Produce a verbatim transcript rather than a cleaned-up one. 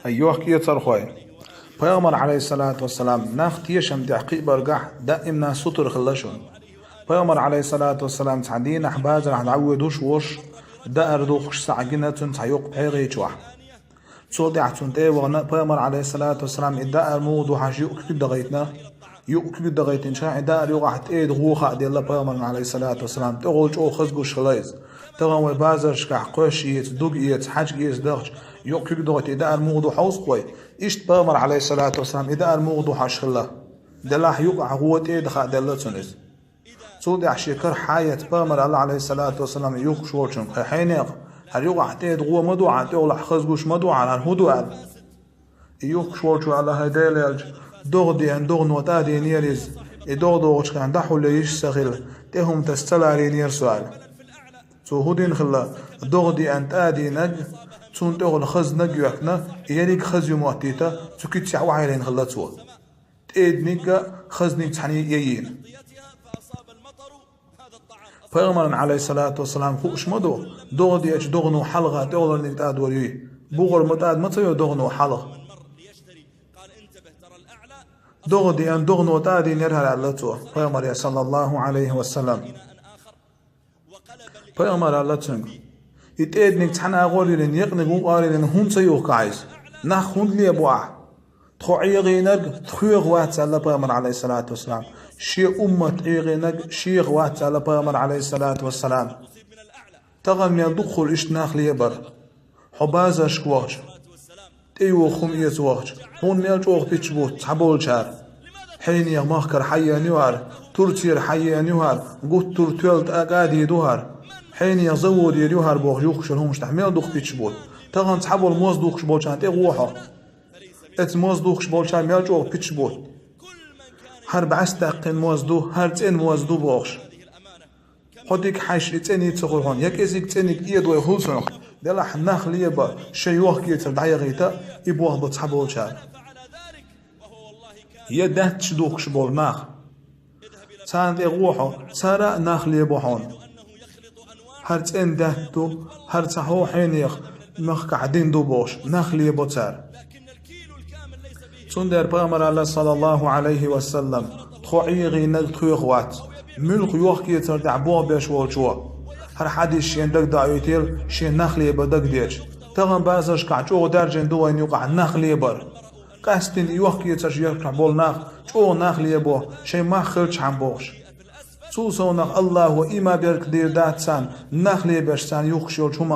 Ай, йохк-эцархой! Пайхамар, Ӏалайхиссалату вассалам, нах тешам тӀехь кхиабаргахь даимна сутара хилла шуна. Пайхамар, Ӏалайхиссалату вассалам, цхьа дийнахь базарахь дӀавоьдуш волуш, даар духкуш схьагина цунна цхьа юкъ пхьегӀи чохь. Цул тӀаьхьа цунна тӀе а вахана, Пайхамар, Ӏалайхиссалату вассалам, и даар муха ду хьажа юкъ куьг дахийтина. Юкъ куьг дахийтинчхьана, и даар юкъахь тӀеда гӀо хаа делла Пайхамарна, Ӏалайхиссалату вассалам, тӀехула чӀогӀа хазгуш хилла иза. Тахана вай базаршкахь кхоьш эца, дуг эца, хьаьжкӀа эца дахча, юкъ куьг дахийта, и даар муха ду хьовсу вай. Иштта Пайхамар, Ӏалайхиссалату вассалам, и даар муха ду хьожуш хилла. Делахь юкъахь гӀо тӀеда хаа делла цунна иза. Цул тӀаьхьа шен карахь хьаэца Пайхамар аьлла, Ӏалайхиссалату вассалам, юхкуш волчуьнга: «ХӀай хьенех, хӀара юкъахь тӀеда гӀо ма ду хьан, тӀехулахь хазгуш ма ду хьан, хӀара хӀун ду?» аьлла. И юхкуш волчо аьлла: «ХӀай Делан элча, догӀа деана догӀано тӀадийнера иза. И догӀа догӀучу хенахь дӀахьулъян йиш ца хилла, тӀе хӀума таса ца ларийнера со», аьлла. Цо хӀун дина хилла? ДогӀа деана тӀадийнарг, цунна тӀехула хазаниг а йоьхкина, и ерриг хаза ю моттийта, цу куьцехь охьайиллина хилла цо. ТӀедниг а, хазаниг а цхьаьна яйина. Пайхамарна, Ӏалайхиссалату вассалам, хууш ма ду, догӀа деачу догӀано хьалха тӀехуларниг тӀадор юй. БухӀар ма тӀад ма ца йо догӀано хьалха. ДогӀа деана догӀано тӀадийнера хӀара, аьлла цо Пайхамаре, саллаллаху Ӏалайхи ва саллам. Пайхамар аьлла цуьнга: «И тӀедниг цхьаьна агӀор йиллина, екъаниг вукху агӀор йиллина хӀунда ца юхкахь иза? Нах хӀунда лебо ахь? Тхо Ӏехийнарг тхоьга вац», аьлла Пайхамар, Ӏалайхиссалату вассалам. «Шен уммат Ӏехийнарг шеха вац», аьлла Пайхамар, Ӏалайхиссалату вассалам. Тахана мел дукха хуьлу иштта нах лебар. Хьо базаршка вахча, тӀеюха хӀума эца вахча, хьуна мел чӀогӀа пичча бутт цхьаболчара. Хьенех махкара хьаеана ю хӀара, Турцера хьаеана ю хӀара, гуттар а тоьлла тӀа кӀадийна ду хӀара. Хьенех заводера ю хӀара бохуш юхкуш йолу хӀуманаш тӀехь мел дукха пичча бутт. Тахана цхьаболу моза духкуш болчарна тӀе гӀо хьо. Эцу моза духкуш болчарна мел чӀогӀа пичча бутт. ХӀара бӀаьсса даьккхина моза ду, хӀара цӀена моза ду бохуш. Хьо дика хьаьжча, и цӀена ца хуьлу хьуна, я кӀезиг цӀениг эдой хуьлу цунах. Делахь нах леба, шайн йохк-эцар дӀаяхийта, и болх бо цхьаболчара. Я даьтташ духкуш болу нах. Царна тӀе гӀо хьо, цара а нах лебо хьуна. ХӀара цӀена даьтта ду, хӀара цхьа хьо хьенех махкахь дина ду бохуш, нах лебо цара. Цундела Пайхамар аьлла, саллаллаху Ӏалайхи ва саллам: «Тхо Ӏехийнарг тхоьга вац, муьлхха йохк-эцар тӀехь болх беш волчо». ХӀара хьадис шена дагадоуьйтийла, шен нах лебар дагадеъча. Тахана базаршкахь чӀогӀа даьржина ду вайна юкъахь нах лебар. Къаьсттина йохк-эцарш йоьхкахь болу нах чӀогӀа нах лебо, шайн мах хилчхьана бохуш. Цул совнах Аллахо ийман беркат дийр дац царна, нах лебеш царна юхкуш йолчу хӀума